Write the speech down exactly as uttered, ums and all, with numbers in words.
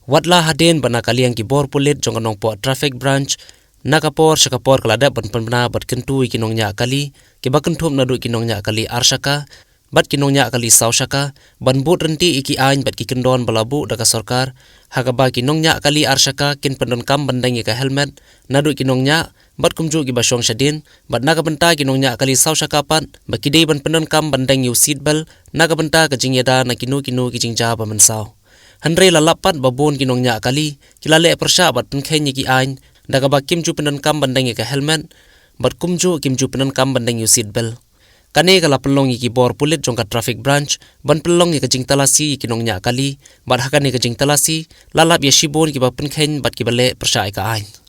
Watla hadien ba na ka liang ki bor pulit jong ka Nongpoh Traffic Branch, na ka por sha ka por ka la dep ban pynbna bad kyntu ïa ki nongñiah kali kiba kynthup naduh ki nongñiah kali ar shaka bad ki nongñiah kali saw shaka ban bud ryntih ïa ki aiñ bad ki kyndon ba la buh da ka sorkar, ha kaba ki nongñiah kali ar shaka kin pyndonkam ban deng ïa ka helmet naduh ki nongñiah bad kumjuh kiba shong shadien, bad na ka bynta ki nongñiah kali saw shaka pat ba ki dei ban pyndonkam ban deng ïa u seat belt na ka bynta ka jingïada na kino kino ki jingjia ba mynsaw. Hynrei la lap pat ba bun ki nongñiah kali ki la leh pyrshah bad pynkheiñ ïa ki aiñ da kaba kim ju pyndonkam ban deng ïa ka helmet bad kumjuh kim ju pyndonkam ban deng ïa u seat belt. Kane ka la pynlong ïa ki bor pulit jong ka Traffic Branch ban pynlong ïa ka jingtalasi ïa ki nongñiah kali, bad ha kane ka jingtalasi la lap ïa shibun kiba pynkheiñ bad kiba leh pyrshah ïa ka aiñ.